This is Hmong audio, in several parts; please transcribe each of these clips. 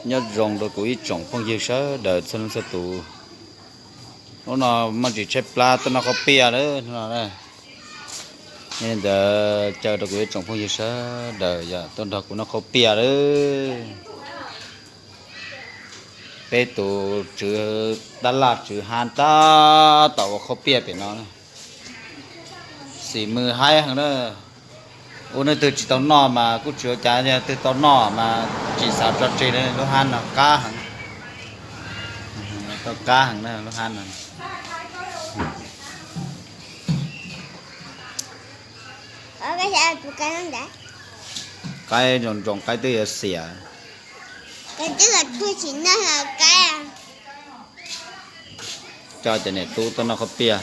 Nyob zoo rau kuv ib tsoom phooj ywg sawv daws txhua leej txhua tus. Hnub no muaj tsis tshaib plab tuaj noj qhaub piaj lawm no. Yog li ntawd caw rau kuv ib tsoom phooj ywg sawv daws yog tuaj nrog kuv noj qhaub piaj lawm. Peb tus tswv tab laj tswv hab tab tom ua qhaub piaj pem no. Xim mws haib heev na. Ua neeg twg tsis tau noj mas kuj tsis ua cas, yog twg tau noj mas tsis xav tso tseg li, lub hab no qab heev. Tau qab heev na lub hab no. Qaib ntsoos ntsoos qaib twb yuav xiam. Coj cov niam tub tuaj noj qhaub piaj.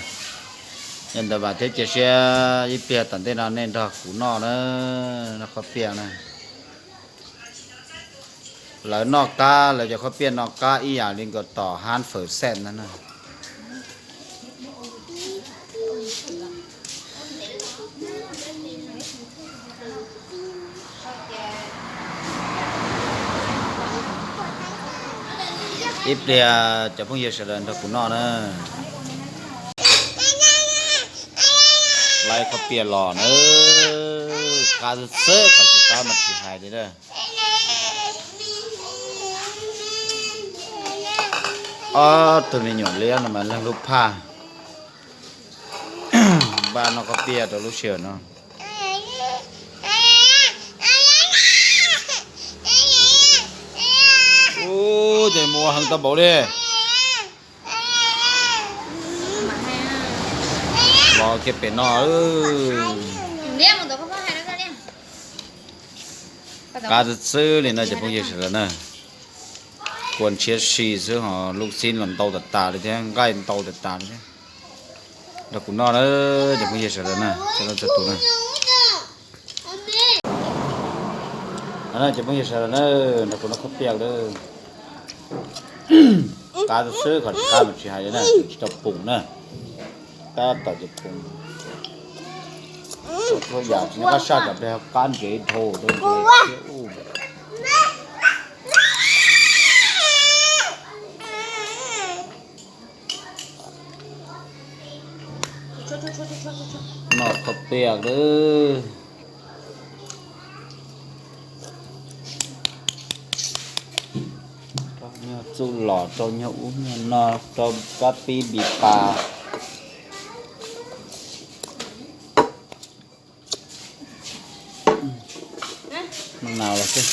Yog ntawd vam thiab cia siab ib pliag tom ntej no nej nrog kuv noj na, noj qhaub piaj na. Lawv noj qab, lawv cov qhaub piaj no qab ib yam li nkaus tom hab fawm xej ntag na. Ib pliag cov phooj ywg sawv daws nrog kuv noj na. Laib qhaub piaj los na, qab xwb xwb, qhov tsis qab mas tsis hais li na. Ob tug me nyuam liab no mas leej lub phaj. Npaj noj qhaub piaj rau lub sij hawm no. Ub, ces mus ua heev tau npaum li. Los kiag pem no. Qab xwb xwb li no cov phooj ywg sawv daws na. Kua ntshiab si xwb ho lub xib los ntau tas tas li thiab, nqaij ntau tas tas li thiab. Nrog kuv noj na cov phooj ywg sawv daws na, txhua leej txhua tus na. Cov phooj ywg sawv daws na, nrog kuv noj qhaub piaj na. Qab xwb, qhov tsis qab mas tsis hais li na, tsis tau pum na. Tab tom ces pum. Txhua yam tsis nyob qab saj, tsam pliag qab ntsev dhau rau ntsev thiab ub. Noj qhaub piaj lawm. Rau nyuag txuj lom, rau nyuag ub nyuag no, rau kab pib npis pas. Maj nas los xwb.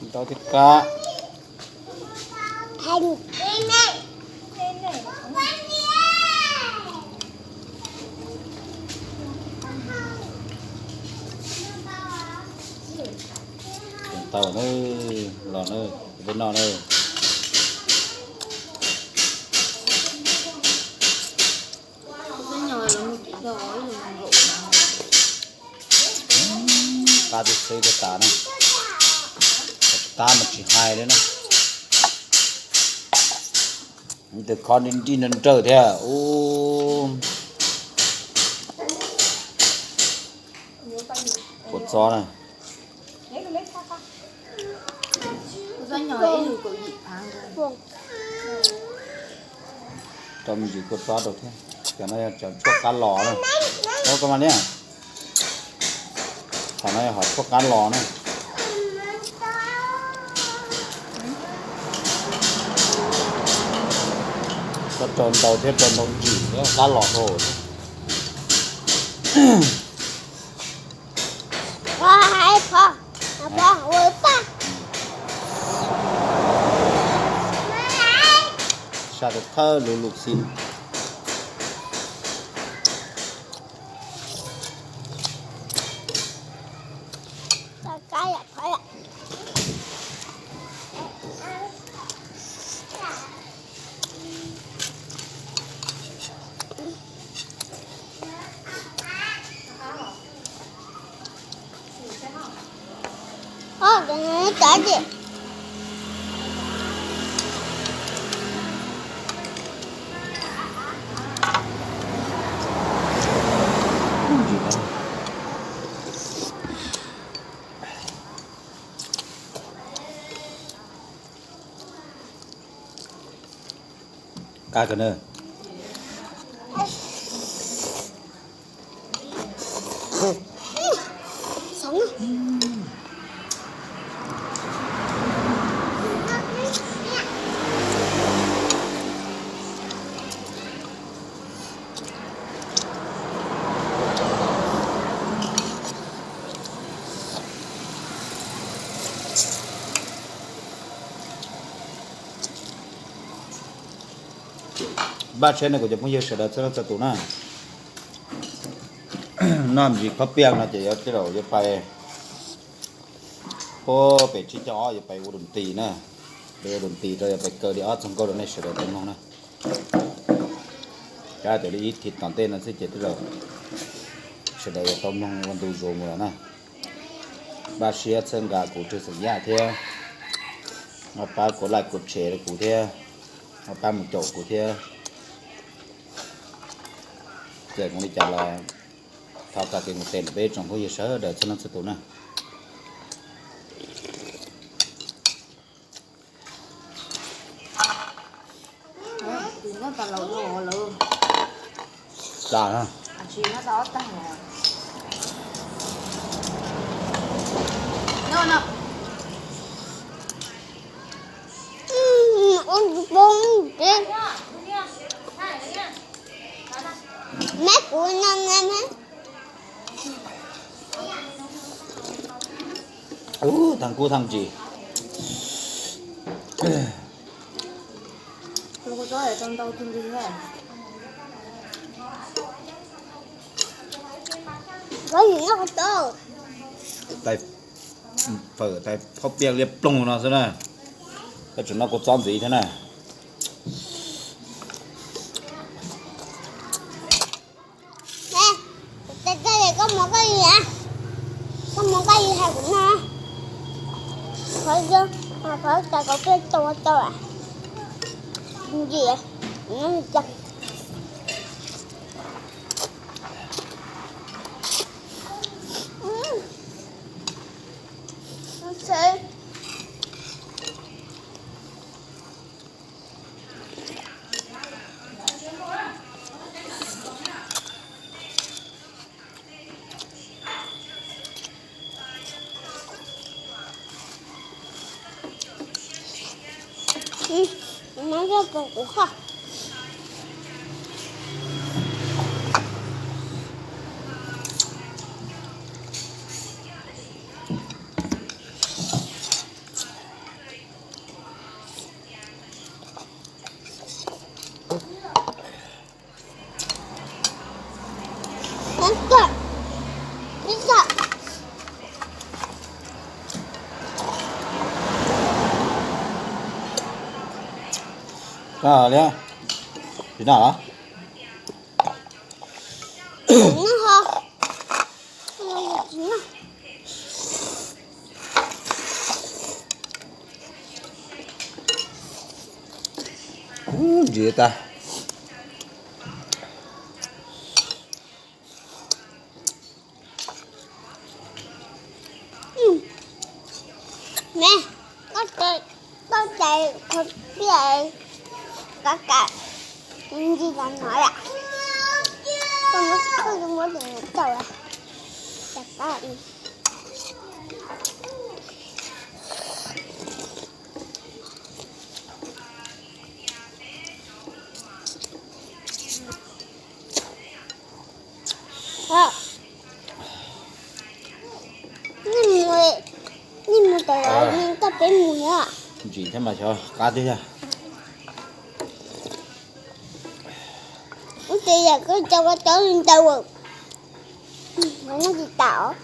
Ntau thiab kab. Tau na, los na, peb noj na. Qab tib xwb tas na. Qab mas tsis hais li na. Tus kho nrij nrij nrawg nrawg thiab. Ub, kua txob na. Rau me ntsis kua txob rau thiab. Cov no yog cov tshuaj qab los na. Ov, koj mas niam. Qhov no yog hom tshuaj qab los na. Koj rau ntau thiab, rau ntau ntsis thiab qab los rau. Saj thawj thawj lub lub xib. Tav tiag. Qab kawg na. Npaj siab nej kuv cov phooj ywg sawv daws txhua leej txhua tus na. Noj ntsis khob piaj no ces yuav tej zaum yuav pais puag pem tsib caug ob yuav pais ua dum tis na. Pais ua dum tis rau yuav pais kaw li ob txog nkauj rau nej sawv daws tau mloog na. Cov hais tias li ib thib tom ntej no xwb ces tej zaum sawv daws yuav tau mloog ua ntu zus mus lawm na. Npaj siab txhawb nqa kuv Tswv Xeem Yaj thiab, pab kuv like kuv share rau kuv thiab, pab mus caum kuv thiab. Txawm mus li cas los thov txoj kev mus tes ntawm peb tsoom phooj ywg sawv daws txhua leej txhua tus na. Ub, thaj kub thaj ntsis. Fawm tais phob piaj liab ploog no xwb na. Koj tseem noj kua txob ntxiv thiab na. Koj mus koj li, koj mus koj li hais kuv no. Qhov, qhov tas kov peb tau tau. Ntsia, no li cas. Tsis noj los? Ntsis tag. Me, koj tais, koj tais khaws piaj kav kam ntsis los no lawm. Koj muab, koj muab tus niam tau lawm. Cas koj Nej mus, nej mus tau, nej koj peb mus na. Ntsim thiab mas xyov qab twg yog. Ub, ces yam koj cov kua txob li ntawd, noj tsis tas os.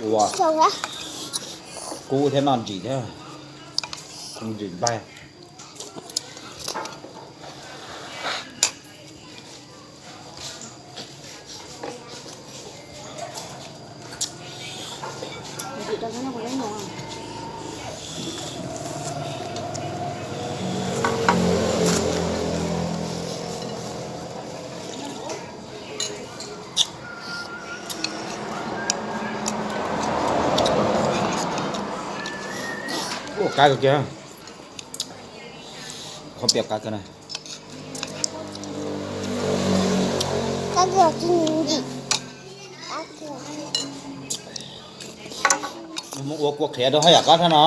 Ua, kub thiab noj ntsim thiab, ntsim npaig. Ua qab kawg kiag. Qhov piaj qab kawg na. Mus ua kua qhiav rau haj yam qab thiab no.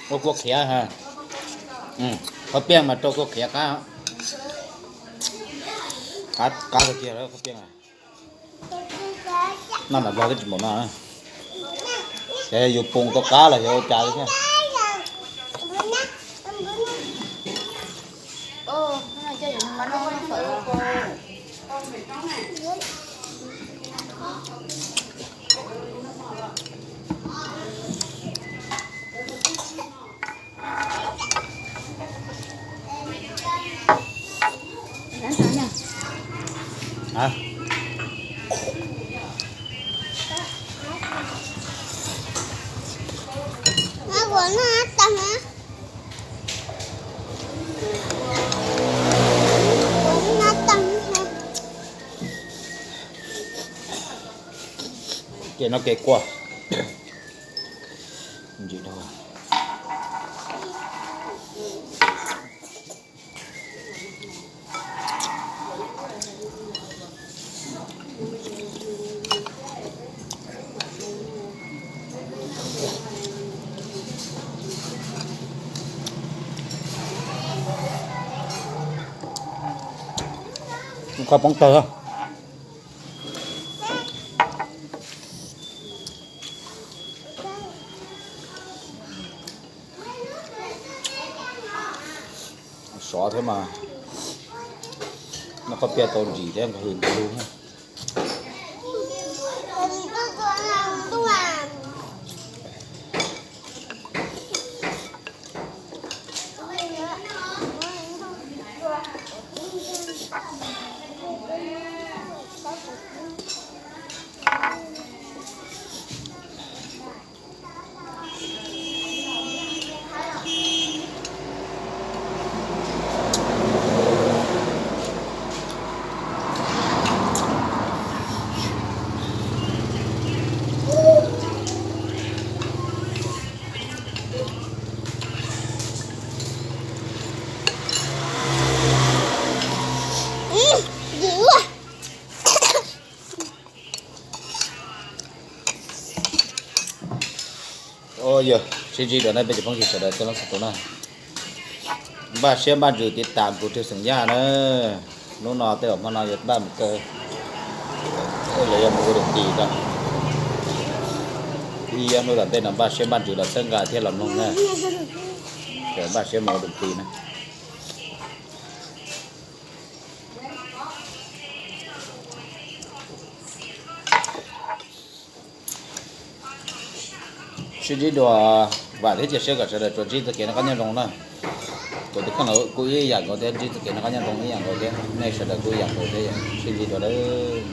Ua kua qhiav ha. Qhov piaj mas rau kua qhiav qab. Qab, qab kawg kiag qhov piaj. Noj nram Nplog twb tsis npaum no. Ces yus pum tau qab los yog ua cas li thiab. Ces no kev kua. Ntsim dhau. Kuv qhov poob tawg. Sov thiab mas, noj qhov piaj tau ntsim thiab nqhis ntau lug. Yog sib ntsib dua na peb cov phooj ywg sawv daws txhua leej txhua tus na, npaj siab npaj ntsws tiv tam kuv Rhwg Xeem Yaj na. Hnub no tej zaum hmo no yuav npaj mus kaw, los yog mus ua dum tis tso. Ib hnub tom ntej no npaj siab npaj ntsws los txhawb nqa thiab los mloog na. Npaj siab mus ua dum tis na. Sib ntsib dua, vam thiab cia siab kom sawv daws tsuas ntsib txoj kev noj qab nyob zoo na. Kuv tus kheej los kuj ib yam nkaus thiab, ntsib txoj kev noj qab nyob zoo ib yam nkaus thiab, nej sawv daws kuj ib yam nkaus thiab, sib ntsib dua lawm.